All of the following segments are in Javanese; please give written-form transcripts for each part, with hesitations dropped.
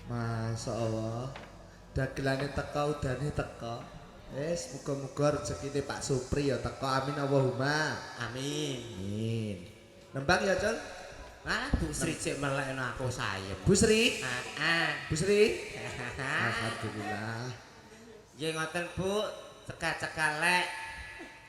Masya Allah. Dagelane teka, udane teka. Wis muga-muga rezekine Pak Supri ya teka. Amin Allahumma. Amin. Amin. Nembang ya, Cul? Ah, Bu Sri cek melekno aku sayem. Bu Sri. Heeh. Bu Sri. Alhamdulillah. Nggih ngoten Bu, cekak-cekak lek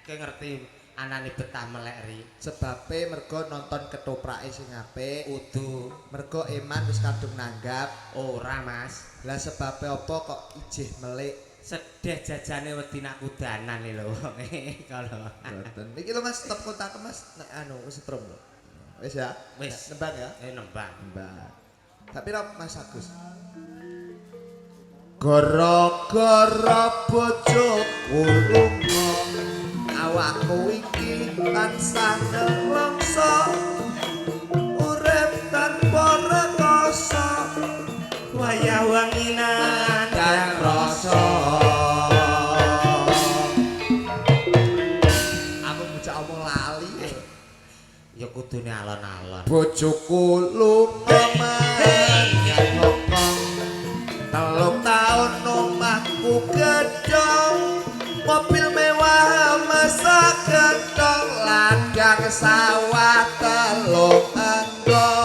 ke ngerti anane betah melek ri. Sebabe mergo nonton ketoprake sing apik, Udu mergo eman wis kadung nanggap. Ora, Mas. Lah sebabe apa kok ijih melik? Sedih jajane wedi nak kudanan lho wonge kalau. Mboten. Iki lho Mas, stop kontak Mas nek anu wis setrum lho. Wis ya? Wis. Nembang ya? Nembang. Nembang. Tapi ra Mas Agus. Gara-gara bojoku lunga, awakku iki tansah nelongso, urip tanpa rekoso, Wayah wanginan dan rasa. Aku bocah omong lali. Ya kudune alon-alon. Bojoku lunga menyang Hongkong, 3 taun omahku gedhong, mobil mewah masak gedhong, ladang sawah 3 enggon.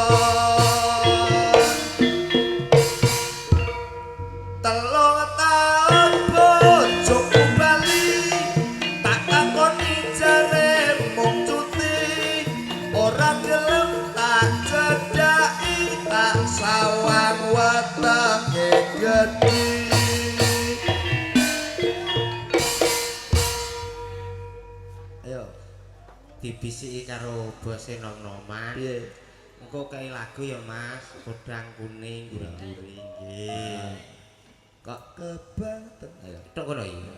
3 taun bojoku bali, tak takoni jare mung cuti, ora gelem tak cedhaki, tak sawang wetenge gedhi. Ayo, Dibisiki karo bose nom-noman. Piye? Engko kei lagu ya Mas, Podang Kuning guri-guri nggih. Kok kebangetan? Ayo. Tok kono iki.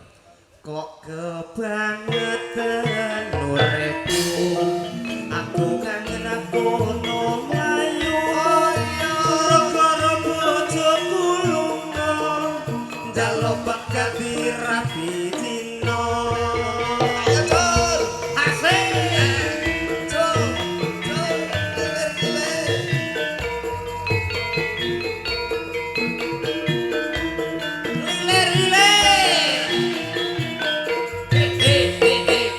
Kok kebangetan uripku. Aku kangen aku no mlayu. Gara-gara bojoku lunga, njaluk pegat dirabi Cina. Ayo, Cul. Asik. Cul. Cul, lilir, lilir. Lilir, lilir.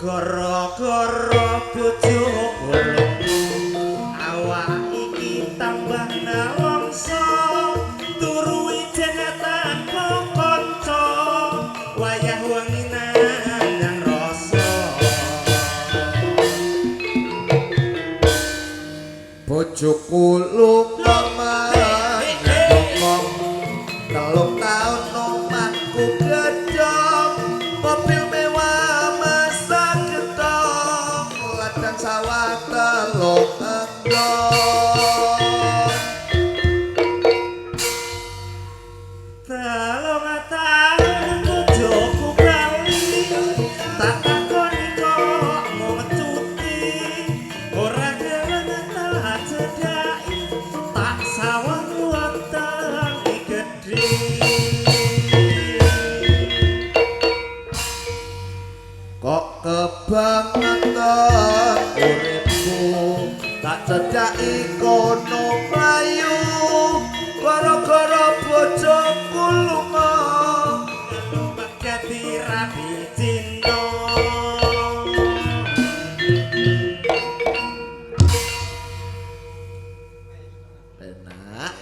Gara-gara bojoku lunga, Wayah wengi nandang rasa. Bojoku lunga menyang 3 taun omahku gedhong, mobil mewah masak gedhong, ladang sawah 3 enggon. 3 taun bojoku bali, tak takoni kok mung cuti, ora gelem tak cedhaki, tak sawang wetenge gedhe. Kok kebangetan uripku, tak cedhaki kono mlayu, gara-gara bojoku lunga dadi rabi Cina. Enak,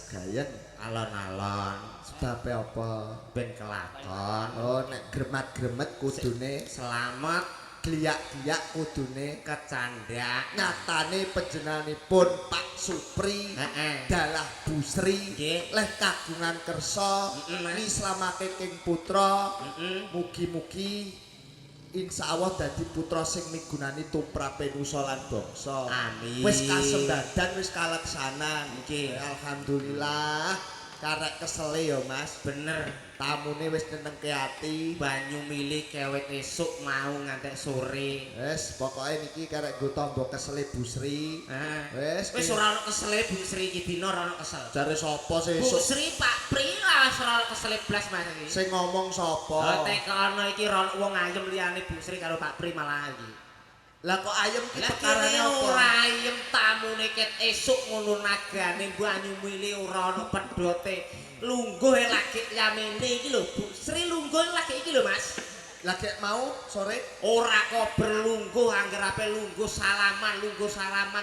gayeng Alon-alon sebabe apa? Ben kelakon. Oh, nek gremat-gremet kudune selamat, gliyak-gliyak kudune kecandak. Nyatane panjenenganipun Pak Supri, Heeh. dalah Bu Sri, Nggih. leh kagungan kersa Mas. nislamake king putra. Heeh. Mugi-mugi insyaallah dadi putra sing migunani tumrape nusa lan bangsa. Amin. Wis kasembadan, wis kaleksanan. Nggih. Alhamdulillah. Karek kesele ya, Mas. Bener. Tamune wis nyenengke ati. Banyu mili kewet esuk mau ngantek sore. Wis pokoke niki karek nggo tamba kesele Bu Sri. Heeh. Wis Wis ora ono kesele Bu Sri iki dina ora ono kesel. Jare sapa Bu sesuk Sri Pak Pri lah wis ora ono kesele blas Mas iki. sing ngomong sapa? Oh, teko ono iki ora ono wong ayem liyane Bu Sri karo Pak Pri malah iki. Lah kok ayem ki Lah perkarane kene apa? ora ayem tamune ket esuk ngono nagane banyu mili ora ono pedote. Lungguh e lagi yamene iki lho Bu Sri lungguh lagi iki lho Mas. Lagi mau sore Ora kober lungguh angger ape lungguh salaman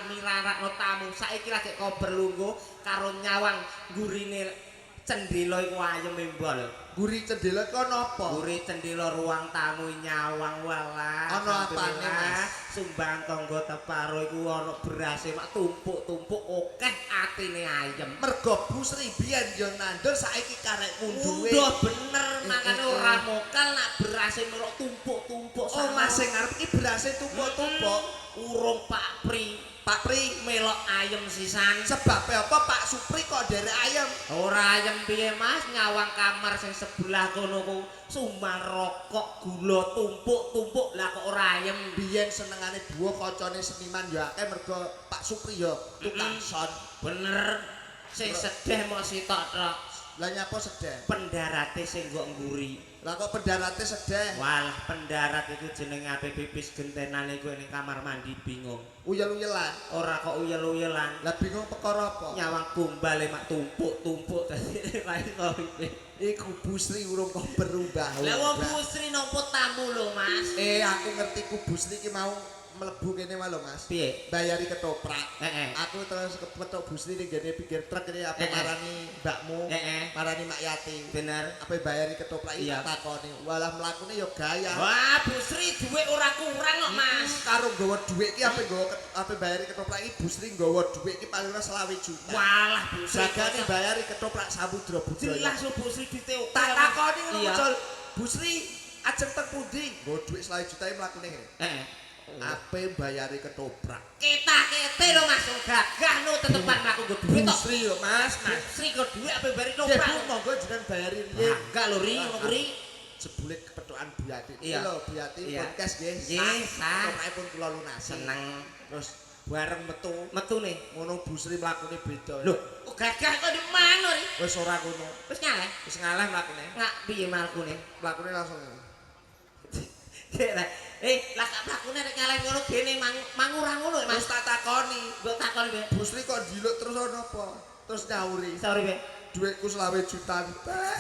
mirarakno tamu. Saiki lagi kober lungguh karo nyawang gurine cendela iku ayem embol. Guri cendela kok napa? Guri cendela ruang tamu nyawang walah. Ana apane, Mas? Sumbang tangga teparo iku ana berase mak tumpuk-tumpuk akeh atine ayem. Mergo Bu Sri biyen yo nandur saiki karek munduhe. Munduh bener makane Eh, eh, ora mokal nak berase melok tumpuk-tumpuk. Oh, Mas sing ngarep iki berase tumpuk-tumpuk. Urung Pak Pri. Pak Pri melok ayem sisan. Sebabe apa Pak Supri kok nderek ayem? Ora ayem piye Mas, nyawang kamar sing sebelah kono ku sumbang rokok gula tumpuk-tumpuk lah kok ora ayem. Biyen senengane buah kancane seniman ya akeh mergo Pak Supri ya tukang son. Bener. Sing sedih mok sitok tok. Lah nyapa sedih? Pendarate sing nggo ngguri. Lah kok pendarate sedih? Walah pendarat iku jenenge ape pipis gentenan iku ning kamar mandi bingung. Uyel-uyelan. Ora kok uyel-uyelan. Lah bingung perkara apa? Nyawang gombale mak tumpuk-tumpuk dadi ra iso pipis. Iku Bu Sri urung kok berubah. Lah wong Bu Sri nampa tamu lho Mas. Aku ngerti ku Bu Sri ki mau mlebu kene wae lho Mas. Piye? Bayari ketoprak. Heeh. Aku terus kepethuk Bu Sri ning gene pinggir truk kene apa Heeh. marani mbakmu, Heeh. marani Mak Yati. Bener. Apa bayari ketoprak iki Iya. tak takoni. Walah mlakune ya gaya. Wah, Bu Sri dhuwit ora kurang kok, Mas. Karo nggawa dhuwit iki ape nggawa ape bayari ketoprak iki Bu Sri nggawa dhuwit iki paling ora 25 juta. Walah, Bu Sri. Jagane bayari ketoprak samudra budaya. Jelas lho Bu Sri duwite oke. Tak takoni ngono Iya. muncul. Bu Sri ajeng teng pundi? Nggawa dhuwit 25 juta iki mlakune ngene. Heeh. Ape bayari ketoprak. Ketak-kete lho Mas, gagah no tetepan mlaku nggo dhuwit Bu tok. Sri lho Mas, Mas. Bu Sri nggo dhuwit ape bayari Nggih ketoprak. Bu, monggo jenengan bayari riyin. Enggak lho Ri, ngono ku Ri. Jebule kepethukan Bu Yati. Iya. Lho Bu Yati Iya. podcast nggih. Nggih, sah. Ketoprakipun kula lunasi. Seneng. Terus bareng metu, Metune. ngono Bu Sri mlakune beda. Lho, kok gagah kok di mang lho Ri. Wis ora ngono. Wis nyaleh. Wis ngalah mlakune. Ngak piye mlakune? Mlakune langsung ngene. Eh, lah kak mlakune nek nyaleh ngono gene mang mang ora ngono Mas. Terus tak takoni, Mbok takoni piye? Bu Sri kok ndiluk terus ana apa? Terus nyauri, Sorry piye? dhuwitku 25 juta entek.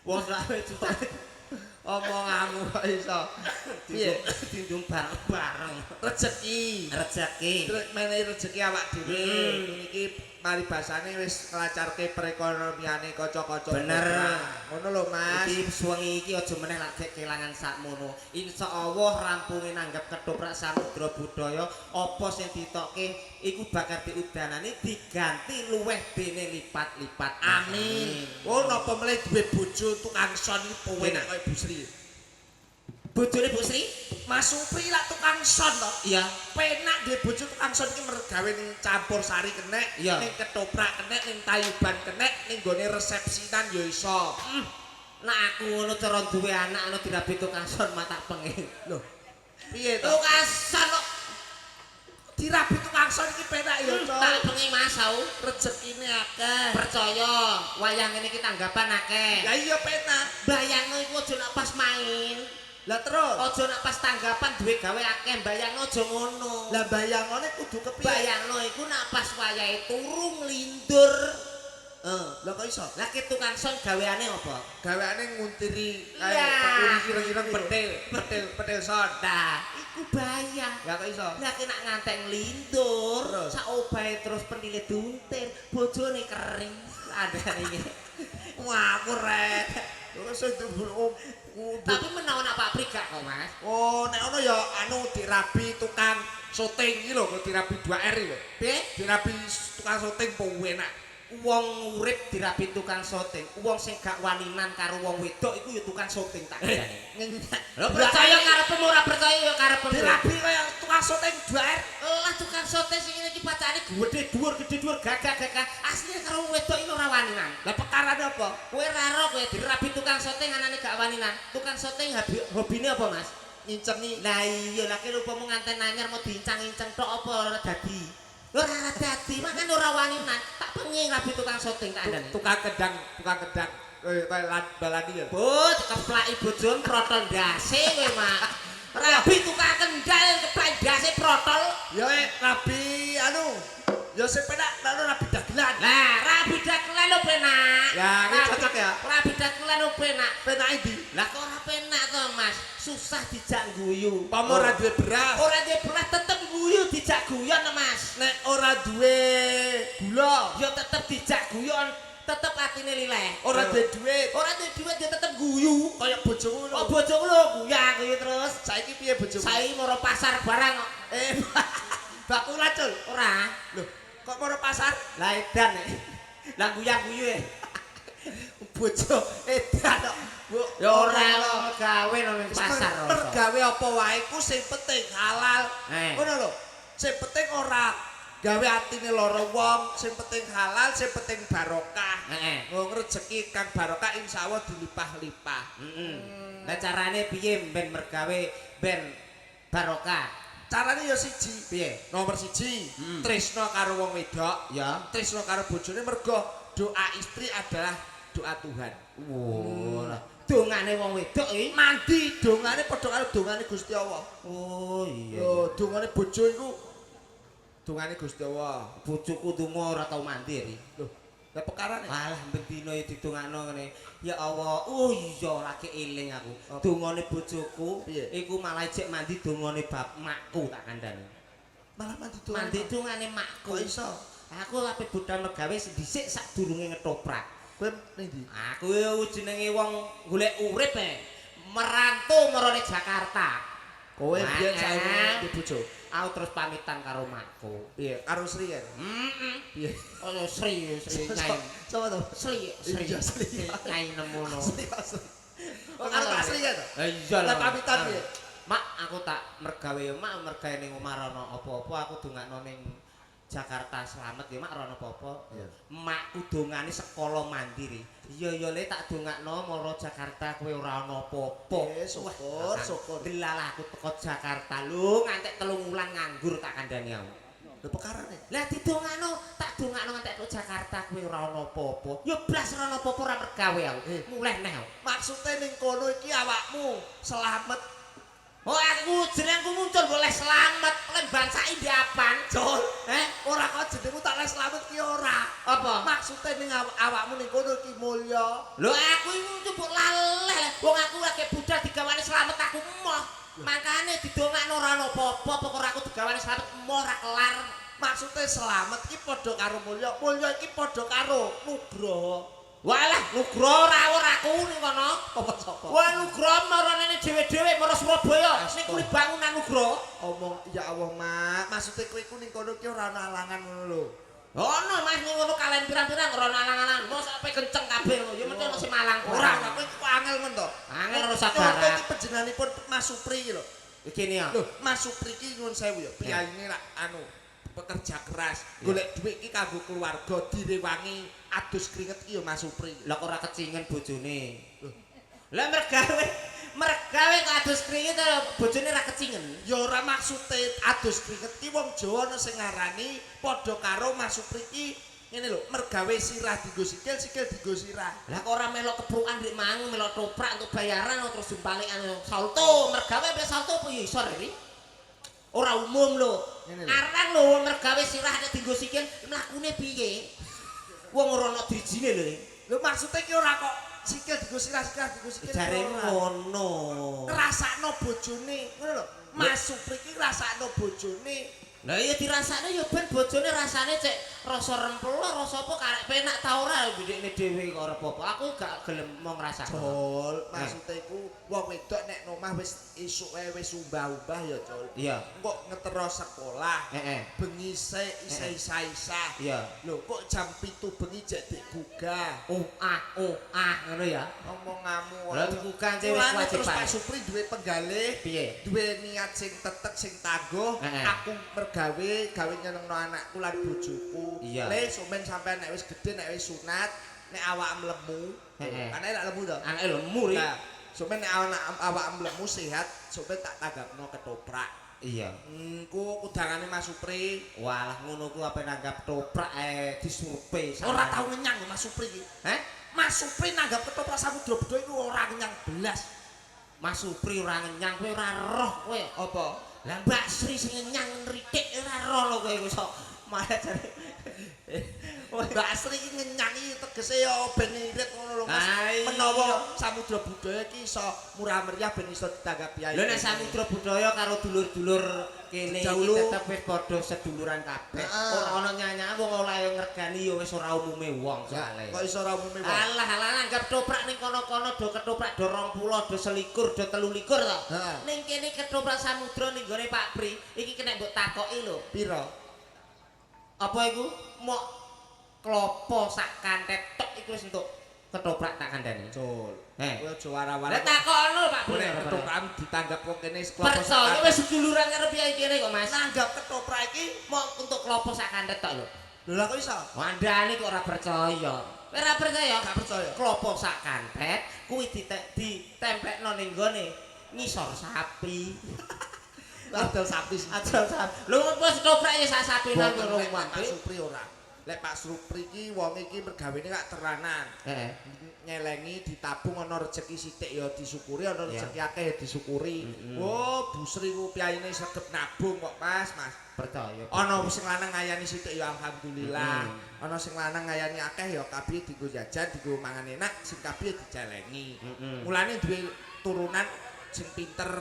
Wong 25 juta. Omonganmu kok iso. Piye? Dindung bareng-bareng. Rezeki. Rezeki. Trek menehi rezeki awak dhewe. Niki paribasane wis nglancarke perekonomiane kanca-kanca. Bener. Ngono lho, Mas. Iki suwengi iki aja meneh lak gek kelangan sakmono. Insyaallah rampunge nanggap ketoprak Samudra Budaya, apa sing ditokke iku bakal diudanani diganti luweh dene lipat-lipat. Amin. Oh, napa melih duwe bojo tukang son iki penak Penak. kaya Bu Sri. Bojone Bu Sri? Mas Supri lak tukang son to. Iya. Penak duwe bojo tukang son iki mergawe ning campur sari kenek, ning ketoprak kenek, ning tayuban kenek, ning gone resepsinan ya iso. Nek aku ngono cara duwe anak ana dirabi tukang son mah tak pengen. Lho, piye to? Tukang son kok Dirabi tukang son iki penak ya, Cok. tak pengen Mas aku. Rezekine akeh. Percaya, wayang ngene iki tanggapan akeh. Ya iya penak. Bayangno iku aja nak pas main. Lah terus, Aja nak pas tanggapan duwe gawe akeh, bayangno aja ngono. Lah bayangane kudu kepiye? Bayangno iku nak pas wayahe turu nglindur. Heeh. Lah kok iso? Lah ki tukang son gaweane apa? Gaweane nguntiri kae Lah. ireng-ireng petil, petil, petil son. Nah, iku bayang. Lah kok iso? Lah ki nak ngantek nglindur, Terus? sak obahe terus pentile diuntir, bojone kering. Ada iki. Ngawur rek. Terus sing Tapi menawa nak Pak Pri gak kok, Mas. Oh, nek ono ya anu dirabi tukang syuting iki lho, kok dirabi 2R iki lho. Piye? Dirabi tukang syuting po enak. Wong urip dirabi tukang syuting, wong sing gak waninan karo wong wedok iku ya tukang syuting tak kandhani. Lho percaya karepmu ora percaya ya karepmu. Dirabi kaya tukang syuting 2R. Lah tukang syuting sing ngene iki pacane gedhe dhuwur gedhe dhuwur gagah-gagah. Asline karo wong wedok iki ora waninan. Lah perkarane apa? Kowe ora ro kowe dirabi tukang syuting anane gak waninan. Tukang syuting hobine apa, Mas? Ngincengi. Lah iya lah kira upama nganten anyar mau diincang-inceng tok apa ora dadi. Ora dadi, makane ora waninan. Tak pengen rabi tukang syuting tak andani. Tukang kendang, tukang kendang. Kaya lan balani ya. Bu, keplaki bojone protol ndase kowe, Mak. Rabi tukang kendang keplaki ndase protol. Ya rabi anu. Ya sing penak anu rabi dagelan. Lah, rabi dagelan lho penak. Ya, ini cocok ya. Rabi dagelan lho penak. Penak ndi? Lah kok ora penak to, Mas? Susah dijak guyu. Pamo ora duwe beras. Ora duwe beras tetep guyu dijak guyon, Mas. Nek ora duwe gula, Ya tetep dijak guyon, tetep atine lileh. ora duwe duit, Ora duwe duit ya tetep guyu. kaya bojomu lho. Oh bojoku lho guyang guyu terus. Saiki piye bojomu? Saiki moro pasar barang kok. Bakul acul. Ora. Lho, kok moro pasar? Lah edan. Lah guyang-guyu e. Bojo edan kok. Bu, Ya ora gawe nang pasar. Mergawe apa wae ku sing penting halal. Ngono lho. Sing penting ora gawe atine lara wong, sing penting halal, sing penting barokah. Heeh. Wong rezeki kang barokah insyaallah dilimpah-limpah. Heeh. Lah carane piye ben mergawe ben barokah? Carane ya siji. Piye? Nomor siji, tresno karo wong wedok. Ya. Tresno karo bojone mergo doa istri adalah doa Tuhan. Wah, dongane wong wedok iki. Mandi dongane padha karo dongane Gusti Allah. Oh iya. Yo, dongane bojo iku dongane Gusti Allah. Bojoku donga ora tau mandi ri. Lho, lah perkarane. Alah bendina ya didongakno ngene. Ya Allah, oh iya lagi eling aku. Dongane bojoku iku malah jek mandi dongane bap makku tak kandhani. Malah mandi dongane. Mandi dongane makku. Kok iso? Aku ape budal megawe dhisik sadurunge ngetoprak. Kowe ning ndi? Aku jenenge wong golek urip e. Merantau marane Jakarta. Kowe biyen saiki di bojo. Aku terus pamitan karo makku. Piye? Karo Sri ya? Heeh. Piye? Oh Sri, Sri nyai. Sapa to? Sri, Sri. Iya, Sri. Nyai nemono. Sri, Sri. Oh, karo Pak Sri ya to? Lah iya Lah pamitan piye? Mak, aku tak mergawe mak mergawe ning omah rono apa-apa aku dongakno ning Jakarta slamet ya mak rono apa-apa. Makku dongane sekolah mandiri. Iya ya le tak dongakno mara Jakarta kowe ora ana apa-apa. Syukur, syukur. Delalah aku teko Jakarta lho ngantek 3 wulan nganggur tak kandhani aku. Lho perkarane. Lah didongakno, tak dongakno ngantek teko Jakarta kowe ora ana apa-apa. Ya blas ora ana apa-apa ora mergawe aku. Mulih neh aku. Maksude ning kono iki awakmu selamat. Oh aku jenengku muncul boleh selamat, oleh bangsai di apaan? Jol. Ora kok jenengmu tak leh selamat ki ora. Apa? Maksude ning awakmu ning kono iki mulya. Lho aku iki mbok laleh. Wong aku lagi budal digawane selamat aku emoh. Makane didongakno ora ana apa-apa, pokoke aku digawane selamat emoh ora kelar. Maksude slamet iki padha karo mulya, mulya iki padha karo nugroho. Walah, Nugroho ora ora aku ning kono. Apa sapa? Wah, Nugroho maranene dhewe-dhewe mara Surabaya. Ning kuwi bangunan Nugroho. Omong ya Allah, Mak. Maksude kowe iku ning kono ki ora ana alangan ngono lho. Ono Mas ning ngono kalen pirang-pirang ora ana alang-alang. Mosok ape kenceng kabeh ngono. Ya mesti ono sing malang. Ora, kowe iku angel men to. Angel ora Contoh sabaran. iki panjenenganipun Mas Supri iki lho. Iki ya. Lho, Mas Supri iki nyuwun sewu ya, piyayine lak anu pekerja keras, golek dhuwit iki kanggo keluarga direwangi adus keringet iki ya Mas Supri. Lah kok ora kecingen bojone. Lah mergawe kok adus keringet bojone ora kecingen. Ya ora maksude adus keringet iki wong Jawa ana sing ngarani padha karo Mas Supri iki ngene lho, mergawe sirah dienggo sikil, sikil dienggo sirah. Lah kok ora melok keprukan dik mang, melok toprak untuk bayaran terus jumpalik anu salto, mergawe pe salto apa ya iso Ri? Ora umum lho. Arang lho wong mergawe sirah nek dienggo sikil mlakune piye? Wong ora ana drijine lho. Lho maksude iki ora kok sikil dienggo sirah, sirah dienggo sikil. Jare ngono. Ngrasakno bojone, ngono lho. Mas Supri iki ngrasakno bojone. Lah iya dirasakno ya ben bojone rasane cek rasa rempelo, rasa apa karek penak ta ora bidikne dhewe kok ora apa-apa. Aku gak gelem mau ngrasakno. Jol, maksude iku wong wedok nek nomah wis isuke wis umbah-umbah ya, Jol. Iya. Engko ngetero sekolah. Heeh. Bengi sik isih isa-isa. Iya. Lho kok jam 7 bengi jek digugah. Oh ah oh ah ngono ya. Omonganmu. Lah digugah cewek Mulane terus kewajiban. Pak Supri duwe penggalih, Piye? duwe niat sing tetek sing tangguh, aku mergawe gawe nyenengno anakku lan bojoku. Le sampean sampean nek wis gedhe nek wis sunat, nek awak lemu. Anake lak lemu to? Anake lemu ri. Nah, sampean nek awak lemu sehat, sampean tak tanggapno ketoprak. Iya. Engko kudangane Mas Supri. Walah ngono ku ape nanggap ketoprak disurvei. Ora tau ngenyang Mas Supri iki. Heh? Mas Supri nanggap ketoprak Samudra Bedha iku ora ngenyang belas. Mas Supri ora ngenyang kowe ora roh kowe. Apa? Lah Mbak Sri sing ngenyang nritik ora roh lho kowe iku sok. Malah jare Mbak Sri iki ngenyang iki tegese ya ben irit ngono lho Mas. Menawa Samudra Budaya iki iso murah meriah ben iso ditanggapi ae. Lho nek Samudra Budaya karo dulur-dulur kene iki tetep wis padha seduluran kabeh. Ora ana nyanyi wong oleh ngregani ya wis ora umume wong soalé. Kok iso ora umume wong? Alah alah nanggap ketoprak ning kono-kono do ketoprak do 20, do 21, do 23 to. Ning kene ketoprak Samudra ning gone Pak Pri, iki kena mbok takoki lho. Piro? Apa iku? Mok klopo sak kantet tok iku wis entuk ketoprak tak kandhani. Jol. Heh. Kowe aja wara-wara. Lah takono Pak Pri. Nek ketoprak ditanggap wong kene klopo sak Percaya wis seduluran karo piye kene kok Mas. Nanggap ketoprak iki mok untuk klopo sak kantet tok lho. Lho lah kok iso? Wandane kok ora percaya. Kowe ora percaya? Gak percaya. Klopo sak kantet kuwi ditemplekno ning gone ngisor sapi. Adol sapi sih. Adol sapi. Lho wis ketoprak ya sak sapinan Boten karo lek Pak Supri ora. Lek Pak Supri iki wong iki mergawene gak teranan. Heeh. Nyelengi ditabung ana rejeki sithik ya disyukuri, ana rejeki akeh ya disyukuri. Oh, Bu Sri ku piyayine sregep nabung kok, Mas, Mas. Percaya. Ana sing lanang ngayani sithik ya alhamdulillah. Ana sing lanang ngayani akeh ya kabeh dienggo jajan, dienggo mangan enak, sing kabeh dicelengi. Mulane duwe turunan sing pinter,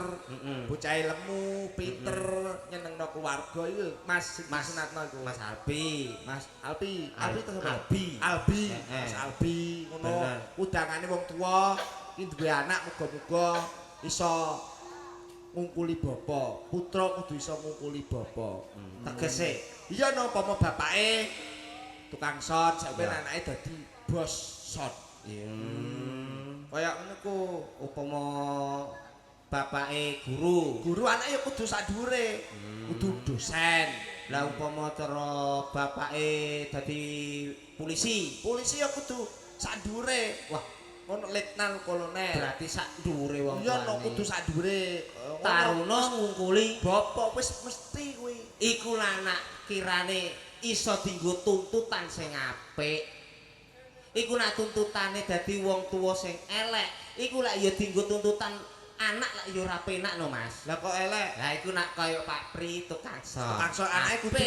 bocahe lemu, pinter, nyenengno keluarga iku Mas sing disunatno iku. Mas Albi. Mas Alpi, Alpi to sapa? Albi. Albi, Mas Albi ngono. Udangane wong tuwa iki duwe anak muga-muga iso ngungkuli bapa. Putra kudu iso ngungkuli bapa. Tegese. Iya no umpama bapake tukang son, sampeyan anake dadi bos son. Kaya ngono ku Upama bapake guru. Guru anake ya kudu sak dhuwure. Kudu dosen. Lah upama cara bapake dadi polisi. Polisi ya kudu sak dhuwure. Wah, ngono letnan kolonel. Berarti sak dhuwure wong Iya no kudu sak dhuwure. Taruna ngungkuli bapak wis mesti kuwi. Iku anak kirane iso dienggo tuntutan sing apik. Iku nak tuntutane dadi wong tuwa sing elek, iku lak ya dienggo tuntutan anak lak ya ora penak no Mas. Lah kok elek? Lah iku nak kaya Pak Pri tukang son. Tukang son anake kudu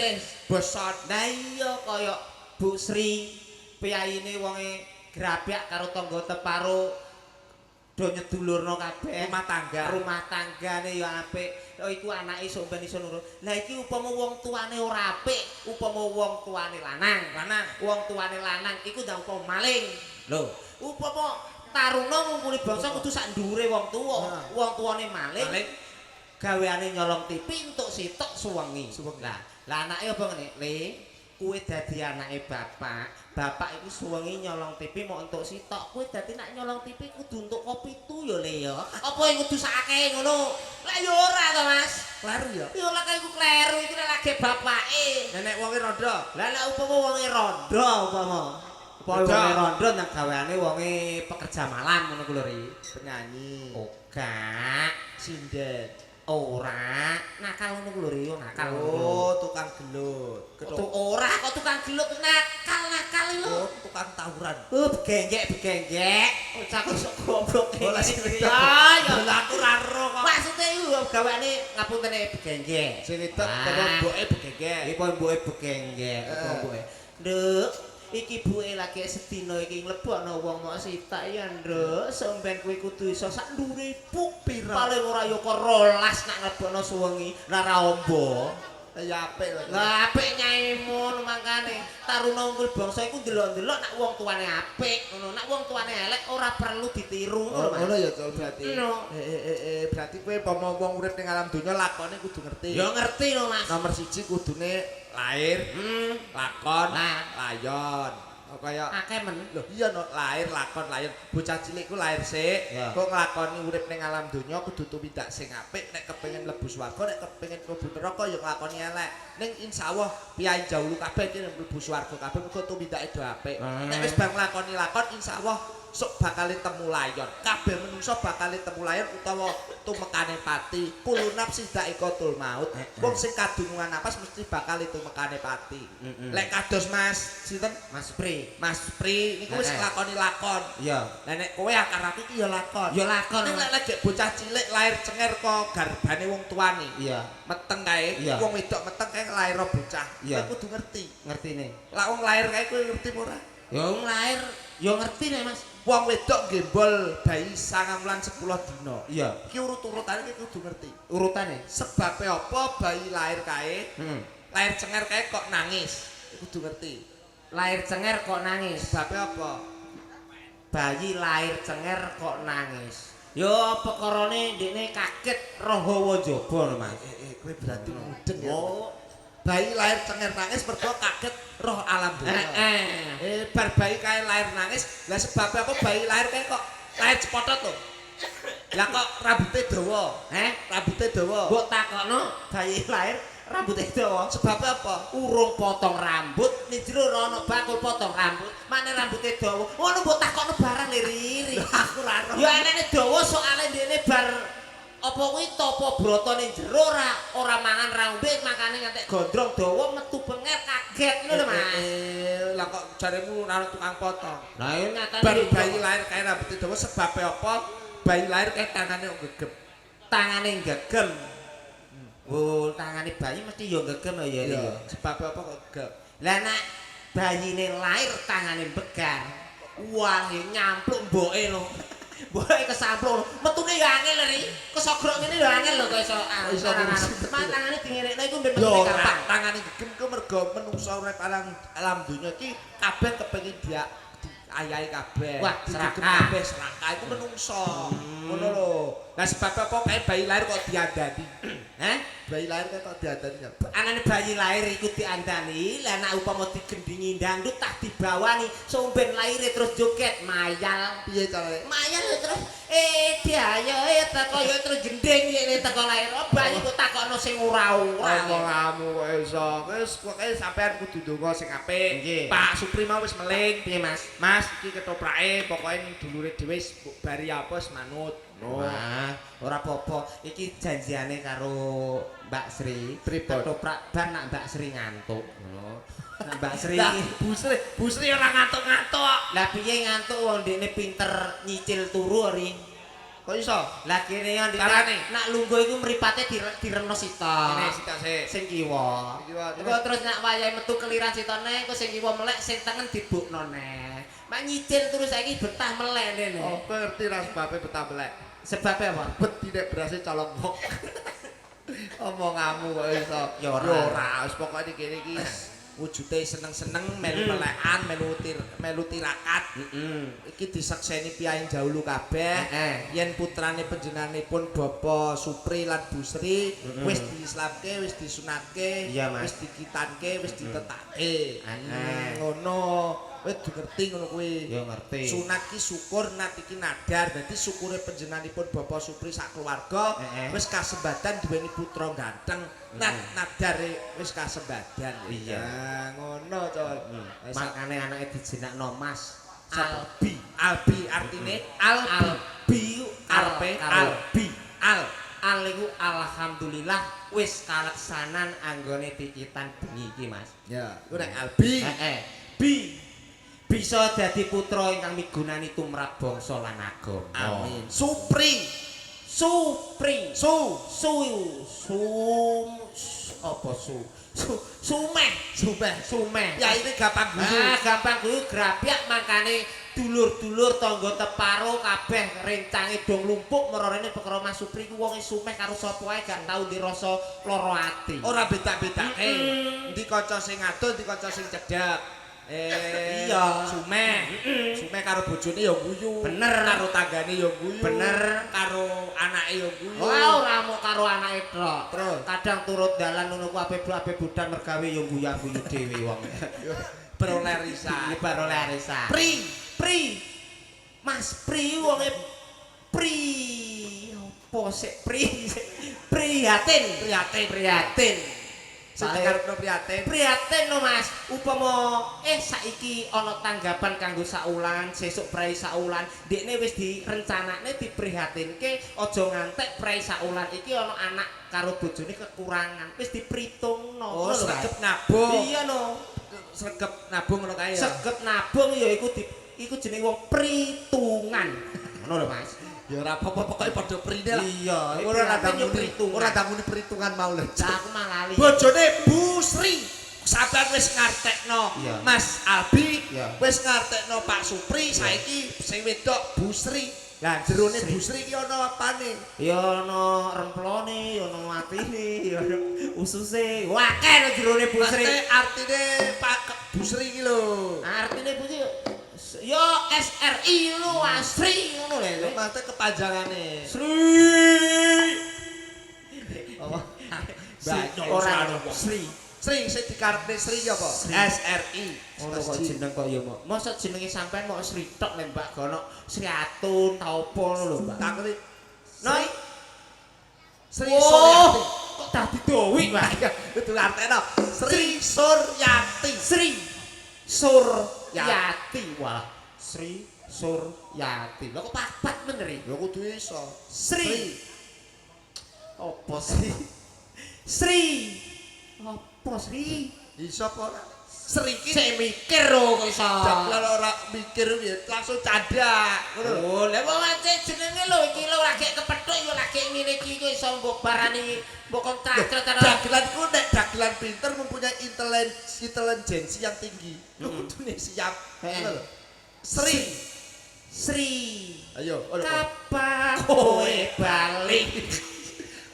bos son. Lah iya kaya Bu Sri piyayine wonge grabyak karo tangga teparo Do nyedulurno kabeh. Rumah tangga. Rumah tanggane ya apik. Oh iku anake iso ben iso nurut. Lah iki upama wong tuane ora apik, upama wong tuane lanang, Lanang. Wong tuane lanang iku ndang upama maling. Lho, upama taruna ngumpuli bangsa kudu sak ndhuwure wong tuwa. Wong tuane maling. Maling. Gaweane nyolong TV entuk sitok suwengi. Suwengi. Lah, lah anake apa ngene? Le, kowe dadi anake bapak. Bapak iku suwengi nyolong TV mau entuk sitok. Kowe dadi nek nyolong TV kudu entuk kopi tu ya Le ya. Apa yang kudu sakake ngono? Lah ya ora to, Mas. Kleru ya. Ya ora iku kleru iki nek lagi bapake. Nenek wonge rondo. Lah nek upama wonge rondo upama. Upama wonge rondo nang gaweane wonge pekerja malam ngono ku lho Ri. Penyanyi. Ora, Sinden. Ora, nakal ngono ku lho Ri, nakal. Oh, tukang gelut. Kok ora kok tukang gelut nakal-nakal lho. Oh, tukang tawuran. Oh, begenggek-begenggek. Bocah kok sok goblok Ora sing ngene iki. Ya, ya. Lah aku ora ero kok. Maksude iku gaweane ngapuntene begenggek. Sing wedok apa mboke begenggek. Iki apa mboke begenggek, apa mboke. Nduk, iki buke lagi sedina iki nglebokno wong mok sitak ya, Nduk. Sampeyan kowe kudu iso sak ndure ibu Pira? Paling ora ya kok 12 nak nglebokno suwengi, lah ra ombo. Ya apik lho. Lah apik nyaimu mangkane taruna unggul bangsa iku ndelok-ndelok nak wong tuane apik ngono, nak wong tuane elek ora perlu ditiru Oh, ngono ngono ya Cul berarti. Ngono. Berarti kowe umpama wong urip ning alam donya lakone kudu ngerti. Ya ngerti lho Mas. Nomor siji kudune lahir, lakon, layon. Oh, kaya Akeh men. lho iya no, lahir lakon layon. Bocah cilik ku lahir sik, kok nglakoni urip ning alam donya kudu tumindak sing apik nek kepengin mlebu swarga, nek kepengin mlebu neraka ya nglakoni elek. Ning insyaallah piyai jauh kabeh iki mlebu swarga kabeh mergo tumindake do apik. Nek wis bar nglakoni lakon insyaallah sok bakal temu layon. Kabeh menungso bakal temu layon utawa tumekane pati. Kulo nafsi daikatul maut. Wong sing kadunungan napas mesti bakal tumekane pati. Lek kados Mas sinten? Mas Pri. Mas Pri niku wis nglakoni lakon. Iya. Lah nek kowe akar aku iki ya lakon. Ya lakon. Ning lek lagi bocah cilik lahir cenger kok garbane wong tuane. Iya. Meteng kae, wong wedok meteng kae lahir bocah. Iya. Kowe kudu ngerti. Ngertine. Lah wong lahir kae kowe ngerti apa ora? Ya wong lahir ya ngerti nek Mas. Wong wedok gembol bayi 9 wulan 10 dina. Iya. Iki urut-urutane iki kudu ngerti. Urutane. Sebabe apa bayi lahir kae? Lahir cenger kae kok nangis. Kudu ngerti. Lahir cenger kok nangis. Sebabe apa? Bayi lahir cenger kok nangis. Ya perkarane ndekne kaget roh hawa njaba lho Mas. Kowe berarti mudeng ya. Oh. Bayi lahir cenger nangis mergo kaget roh alam dunya. Bar bayi kae lahir nangis, lah sebabe apa bayi lahir kae kok lahir cepotot lho. Lah kok rambute dawa? Heh? Rambute dawa. Mbok takokno bayi lahir rambute dawa. Sebabe apa? Urung potong rambut, ning jero ora ana bakul potong rambut, mane rambute dawa. Ngono mbok takokno barang liri-iri. Aku ora ero. Ya anene dawa soalé ndekne bar apa kuwi tapa brata ning jero ora mangan ra ngombe, makane ngantek gondrong dawa metu benger kaget ngono lho Mas. Lah kok jaremu ora ana tukang potong. Lah ya nyatane Bar bayi lahir kae rambute dawa sebabe apa? Bayi lahir kae tangane kok gegem. Tangane gegem. Oh, tangane bayi mesti ya gegem ya ya. Sebabe apa kok gegem? Lah nek bayine lahir tangane begar. Wah, nyampluk mboke lho. Mboke kesampluk. Metune ya angel ri. Kesogrok ngene ya angel lho kok iso. Iso ngurusi. Mak tangane dingenekno iku ben Yo metune gampang. Tangane gegem ku mergo menungso urip alam donya iki kabeh kepengin dia diayahi kabeh. Wah, Digegem serakah. kabeh serakah iku menungso. Ngono lho. Lah sebab apa kae bayi lahir kok diandani? Heh? Bayi lahir kok diandani ya? Anane bayi lahir iku diandani, lah nek upama digendingi dangdut tak dibawani, somben lahire terus joget mayal. Piye carane? Mayal terus diayo teko ya terus gending ngene teko lahir. Oh, bayi kok takokno sing ora-ora. Omonganmu kok iso. Wis pokoke sampean kudu ndonga sing apik. Pak Supri mau wis meling. Piye, Mas? Mas, iki ketoprake pokoke ning dulure dhewe wis bari apa wis manut. No. Wah, ora apa-apa. Iki janjiane karo Mbak Sri. Pripun? Ketoprak bar nak Mbak Sri ngantuk. Ngono. Nak Mbak Sri Lah, iki Bu Sri ora ngantuk-ngantuk. Lah piye ngantuk wong ndekne pinter nyicil turu ori. Kok iso? Lah kene yo Carane? nak lungguh iku mripate direno sitok. Ngene sitok sik. Sing kiwa. Sing kiwa, Engko terus nak wayahe metu keliran sitone engko sing kiwa melek sing tengen dibukno neh. Mak nyicil terus saiki betah melek dene. Oh, kowe ngerti ra sebabe betah melek? Sebabe apa? Beti nek berase colong kok. Omonganmu kok iso. Ya ora. Ya ora, wis pokoke kene iki wujude seneng-seneng melu melekan, melu tirakat. Iki disekseni piyai jahulu kabeh. Yen putrane panjenenganipun Bapak Supri lan Bu Sri wis diislamke, wis disunatke, wis dikitanke, wis ditetake. Ngono. Wis ngerti ngono kuwi. Ya ngerti. Sunat ki syukur, nat iki nadar. Dadi syukure panjenenganipun Bapak Supri sak keluarga wis kasembadan duweni putra ganteng. Nat nadare wis kasembadan. Iya. Nah, ngono to. Makane anake dijenakno Mas Sapa? Albi. Albi artine Albi. Albi Arepe Albi. Al. Al iku alhamdulillah wis kaleksanan anggone tikitan bengi iki, Mas. Ya, iku nek Albi. Heeh. Bi bisa dadi putra ingkang migunani tumrap bangsa lan agama. Amin. Supri. Supri. Su. Su sum apa su? Su sumeh. Sumeh. Sumeh. Ya ini gampang guyu. Ah, gampang guyu grapyak mangkane dulur-dulur tangga teparo kabeh rencange dong lumpuk merorene perkara Mas Supri ku wonge sumeh karo sapa ae gak tau dirasa lara ati. Ora beda-bedake. Endi kanca sing adoh, endi kanca sing cedhak. Iya. Sumeh. Sumeh karo bojone ya guyu. Bener. Karo tanggane ya guyu. Bener. Karo anake ya guyu. Wah, ora mung karo anake tok. Terus? Kadang turut dalan ngono ku ape budal mergawe ya guyu-guyu dhewe wong. Beroleh risan. Iki baroleh arisan. Pri. Pri. Mas Pri wonge Pri. Apa sik Pri? Prihatin. Prihatin. Prihatin. Sing dikarepno prihatin. Prihatin no Mas. Upama saiki ana tanggapan kanggo saulan, sesuk prei saulan, ndekne wis direncanakne diprihatinke aja ngantek prei saulan iki ana anak karo bojone kekurangan. Wis dipritungno. Oh, Ngono lho, Mas. sregep nabung. Iya no. Sregep nabung ngono kae ya. Sregep nabung ya iku iku jenenge wong pritungan. Ngono lho Mas. Ya ora apa-apa pokoke padha prine lah. Iya, Ora prihatin ya perhitungan. ora ndanguni perhitungan mau lho. Lah aku malah lali. Bojone Bu Sri sampean wis ngartekno Mas Albi, wis ngartekno Pak Supri, saiki sing wedok Bu Sri. Lah jerone Bu Sri iki ana apane? Ya ana remplone, ya ana atine, ya ana ususe. Akeh lho jerone Bu Sri. Artine Pak Bu Sri iki lho. Artine Bu Sri ya SRI ngono, Asri ngono lho. Maksudnya kepanjangane. Sri. Oh. Sri ora Sri. Sri sing dikarepne Sri ki apa? SRI. Ngono kok jeneng kok ya mok. Mosok jenenge sampean mok Sri tok lho Mbak Gono Sri Atun ta opo ngono lho Mbak. Takoni Noi. Sri Oh, Suryati. Kok dadi dowi, Pak? Kudu arteno. Sri Suryati. Sri Suryati. Wah, Sri Suryati. Lho kok papat bener iki? Ya kudu iso. Sri. Apa Sri? Sri. Apa Sri? Iso apa ora? Sri ki Sik mikir lho kok iso. Dagelan ora mikir piye, langsung candak. Ngono lho. Oh, lha wong aceh jenenge lho iki lho lagi kepethuk ya lagi ngene iki kok iso mbok barani mbok kontrak Dagelan ku nek dagelan pinter mempunyai intelijensi yang tinggi. Lu kudune siap. Ngono lho. Sri. Sri. Ayo, Kapan kowe balik?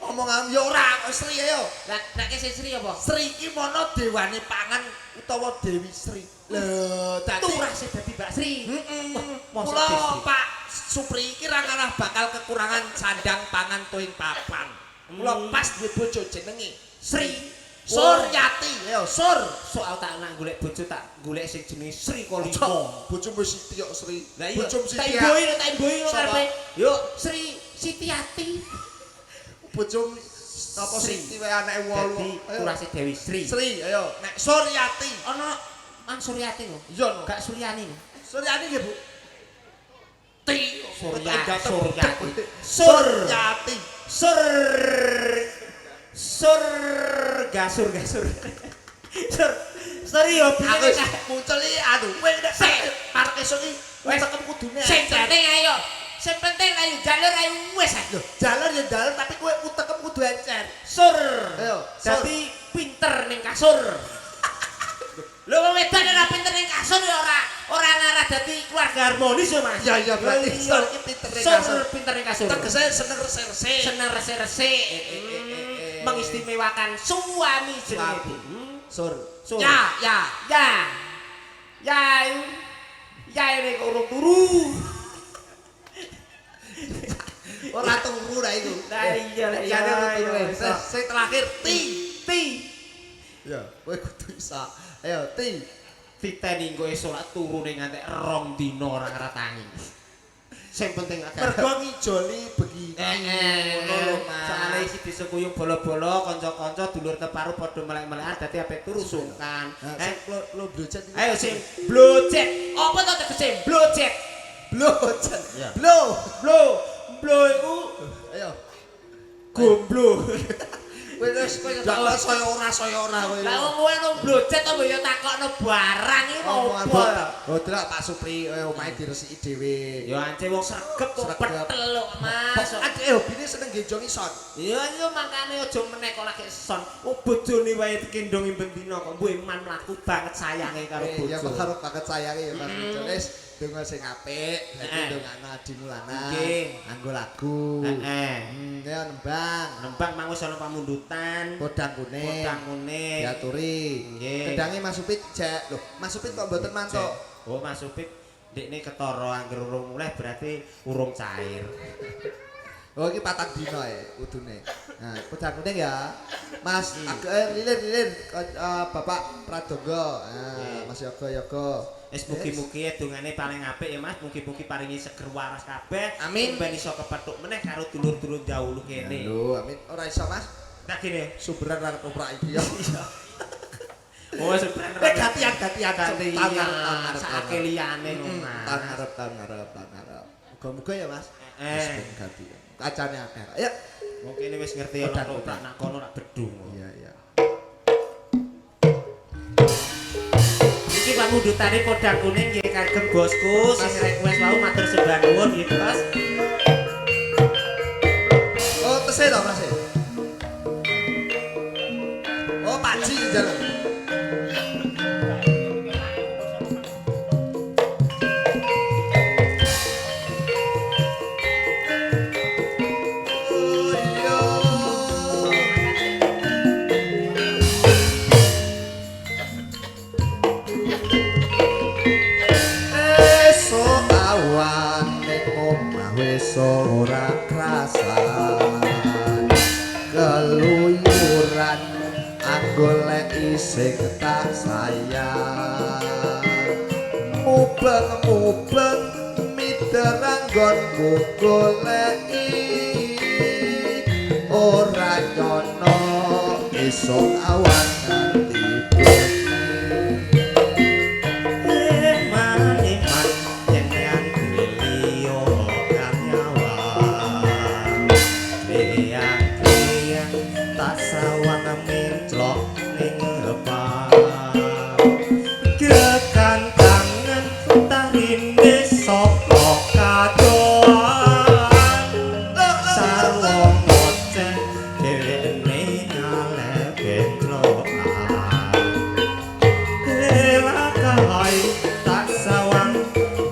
Omongan ya ora kok Sri ayo. Lah nek sing Sri apa? Sri iki mono dewane pangan utawa Dewi Sri. Lho, dadi Turah sing dadi Mbak Sri. Heeh. Mosok Mula Sri. Pak Supri iki ra ngalah bakal kekurangan sandang pangan tuing papan. Mula pas duwe bojo jenenge Sri. Suryati. Ayo, Sur. Soal tak nak golek bojo tak golek sing jenenge Sri Ojo, Kolimo. bojomu Siti kok Sri. Lah iya, Bojomu tak Siti. imbohi lho, tak imbohi lho Sapa? karepe. Yo Sri Sitiati. Bojomu apa Sri. Siti wae anake wolu. Dadi Ayo. turase Dewi Sri. Sri, ayo. Nek Suryati. Ana Mang Suryati lho. Iya no. Gak Suryani lho. Suryani nggih, Bu. Ti. Surya, Gatel Suryati. budek. Sur. Suryati. Sur Sur gasur gasur. Sur Sri yo Aku piye wis muncul iki anu kowe nek Sik. parek esuk iki Wes. utekem kudune Sing encer. penting ayo. Sing penting ayo jalur ayo wis ayo. Lho, jalur ya jalur tapi kowe utekem kudu encer. Sur. Ayo, sur. Dadi pinter ning kasur. Lho wong wedok nek ora pinter ning kasur ya ora. Ora ngarah dadi keluarga harmonis ya, Mas. Ya ya berarti Iya. Sur iki pintere Sur kasur. pintere kasur. Tegese seneng resik-resik. Seneng resik-resik. Mengistimewakan suami jenenge. Sur. Sur. Ya, ya. Ya. Ya. Ya ini kok urung turu. Ora turu ra iku. Lah iya lah Jane ora turu. iya. Sing terakhir ti. Ti. Ya, kowe kudu iso. Ayo ti. Titeni engko esuk lak turune ngantek 2 dina ora ngeratangi. Sing penting agak Mergo ngijoli bengi. Ngono lho, Mas. Soale iki desa kuyung bolo-bolo, kanca-kanca dulur teparu padha melek-melekan dadi ape turu sungkan. Nah, sing lo blocet iki. Ayo sing blocet. Apa to tegese blocet? Blocet. Iya. Blo. Blo, blo iku Ayo. gomblo. Kowe wis kowe saya ora kowe. Lah wong kowe nang blocet apa ya takokno barang iki apa? Oh, delok Pak Supri omahe diresiki dhewe. Ya ance wong sregep kok petel kok Mas. Adike hobine seneng genjongi son. Iya iya makane aja meneh kok lagi son. Wong bojone wae dikendongi ben dina kok mbuh eman mlaku banget sayange karo bojo. Ya karo banget sayange ya Mas. Wis donga sing apik, dadi dongakno adimu lanang. Nggih. Nganggo lagu. Heeh. Ya nembang. Nembang mang wis ana pamundutan. Podang kuning. Podang kuning. Diaturi. Nggih. Kendange Mas Supit jek. Lho, Mas Supit kok mboten mantuk? Oh, Mas Supit ndekne ketara angger urung mulih berarti urung cair. Oh, iki patang dina e kudune. Nah, podang kuning ya. Mas, agak lilir-lilir Bapak Pradongga. Nah, Mas Yoga Yoga. Wis mugi-mugi dongane paling apik ya Mas, mugi-mugi paringi seger waras kabeh. Amin. Ben iso kepethuk meneh karo dulur-dulur jauh kene. Lho, amin. Ora iso, Mas. Nah gini. Sumberan ra ketoprak iki ya. Oh, sumberan. Gantian gantian gantian. Sakake liyane ngono, Mas. Tahun ngarep, tahun ngarep, tahun ngarep. Muga-muga ya, Mas. Wis ben ganti. Kacane akeh. Ayo. Wong kene wis ngerti ana ketoprak nak kono rak bedung. Iya, iya. Iki pamundhutane podang kuning nggih kagem bosku sing request wau matur sembah nuwun nggih, Bos. Oh, tesih to, Mas? Oh, Pak Ji njaluk. Oh iya. Esuk awan ning omah wis ora krasan. Keluyuran anggoleki sing tak sayang. Mubeng-mubeng mider anggonku goleki. Ora nyono esuk awan nganti bengi. Eman-eman yen ngandeli ora nyawang. Reyang-reyang tak sawang menclok ning ngepak. Gekantangan tarine saka kadoan. Sarwa ngoceh dhewekne ngaleh benclokan. Lelakai tak sawang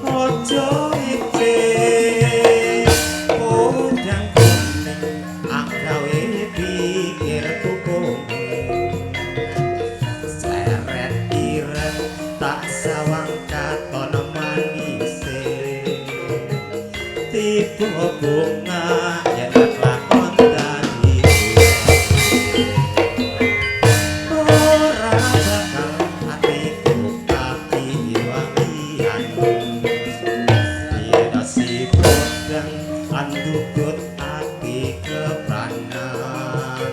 aja ice. Podang kuning agawe pikirku kowe. Sleret ireng tak sawang katon manise. Tiba bunga yen lakon dadi ora bakal atiku kakiwalian. Yen si podang andudut ati kepranan.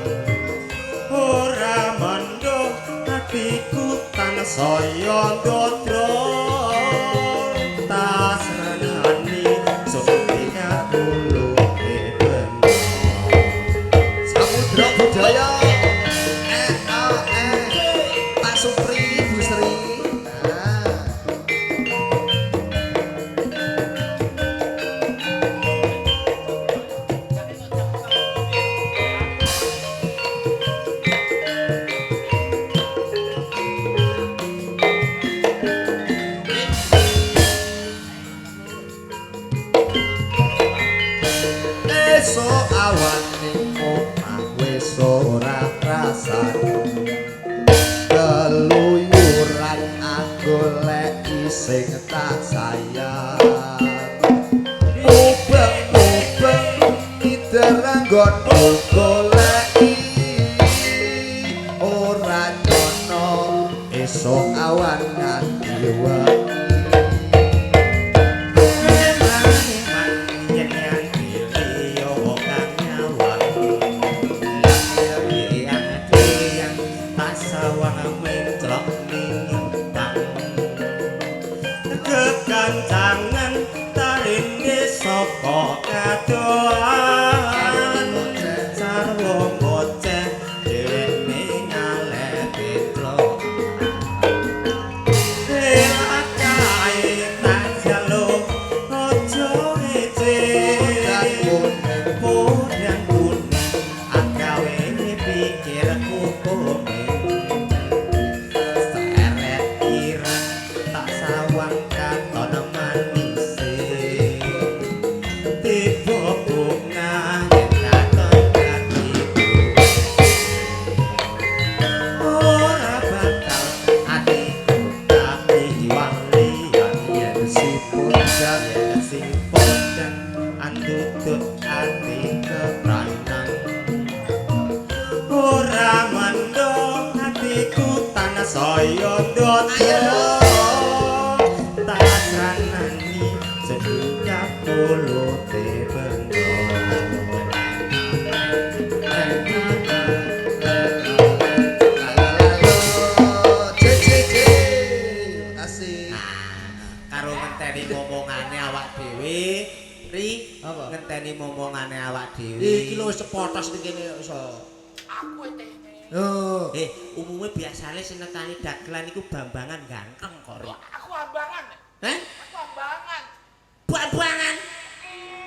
Ora mendo atiku tansaya ndodro. Tasrenani sun tingkat Samudra budaya. Pak Supri, Bu Sri. Nah. Esuk awan ning omah wis ora krasan. Keluyuran aku goleki sing tak sayang. Mubeng-mubeng ngider nggonku goleki ora nyono esuk awan nganti wengi. Kekancangan tarine saka kadohan sarwa ngoceh dhewe nyaleh petruk elakae tak jaluk aja ece podang kuning agawe pikirku kuning seret ireng tak sawang katon manise tiba bunga yen katon atiku ora bakal atiku dadi walian Yen si podang yen si podang andudut ati kepranan ora mando atiku tanah saya ndodo tasranani sejuta puluh bendo. C C C asik. Karo ngenteni momongane awak dhewe ri. Apa? Ngenteni momongane awak dhewe. Iki lho wis cepotos ning kene iso. Aku etene. Oh. Umume biasane sing nekani dagelan iku bambangan ganteng kok ri. Aku ambangan. Heh? Aku ambangan. Buang-buangan.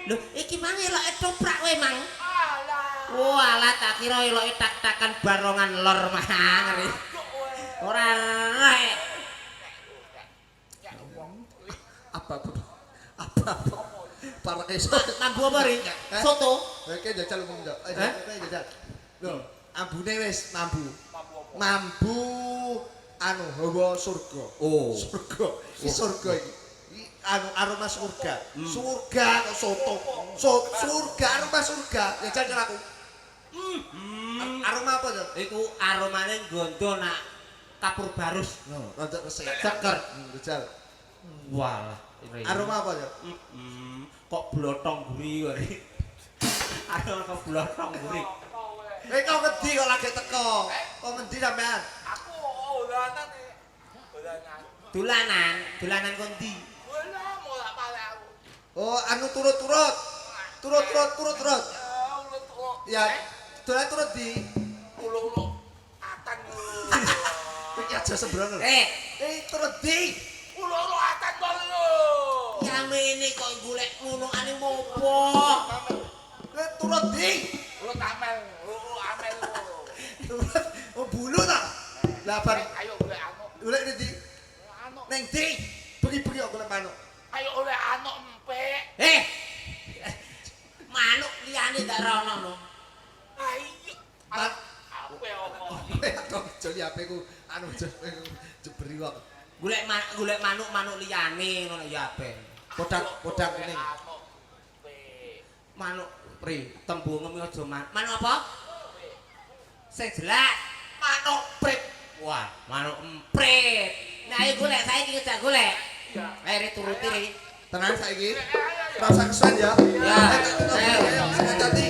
Lho, iki mang eloke toprak kowe mang. Alah. Walah tak kira eloke tak-takan barongan lor mang ri. Kok kowe. Ora rek. Ya wong. Apa apa apa para esuk. Mambu apa ri? Soto. Oke jajal umum njok. Hah? Oke jajal. Lho, ambune wis mambu. Mambu apa? Mambu anu hawa surga. Oh. Surga. Iki surga iki. Iki anu aroma surga. Surga kok soto. Surga aroma surga. Jajal karo aku. Aroma apa to? Iku aromane gondo nak kapur barus. No, rada resik. Seger. Jajal. Walah. Ri. Aroma apa to? Kok blotong guri kok ri. Aroma kok blotong guri. Kowe. Eh kok ngendi kok lagi teko? Kok ngendi sampean? Aku dolanan e. Dolanan. Dolanan, dolanan kon ndi? Bola molak balik aku. Oh, anu turut-turut. Turut-turut, turut-turut. Ya urut kok. Ya, dolan turut di. Ulo-ulo atan lho. Iki aja sembrono lho. Eh, Eh, turut di. Ulo-ulo atan kok lho. yamene kok golek ngunukane ngopo? Eh, turut di. Ulo tamel, ulo amel lho. Turut. Oh, bulu ta? Lah bar Ayo golek anuk. golek ndi? Anuk. Neng ndi? Bengi-bengi kok golek manuk. Ayo oleh anuk empek. Eh. Manuk liyane gak rono no. Ayo. Ma- Aku ya apa? Eh, kok joli HP ku anu jeberi kok. Golek golek manuk-manuk liyane ngono ya ben. Podang podang kuning. Anuk empek. Manuk pri tembungem aja manuk apa? Sing jelas Manuk prit. Wah, manuk emprit. Nah, ayo golek saiki ngejak golek. Iya. Ayo ri turuti ri. Tenang saiki. Ayo, ayo. Ora usah kesuwen ya. Ya. Ayo, ayo, hati-hati.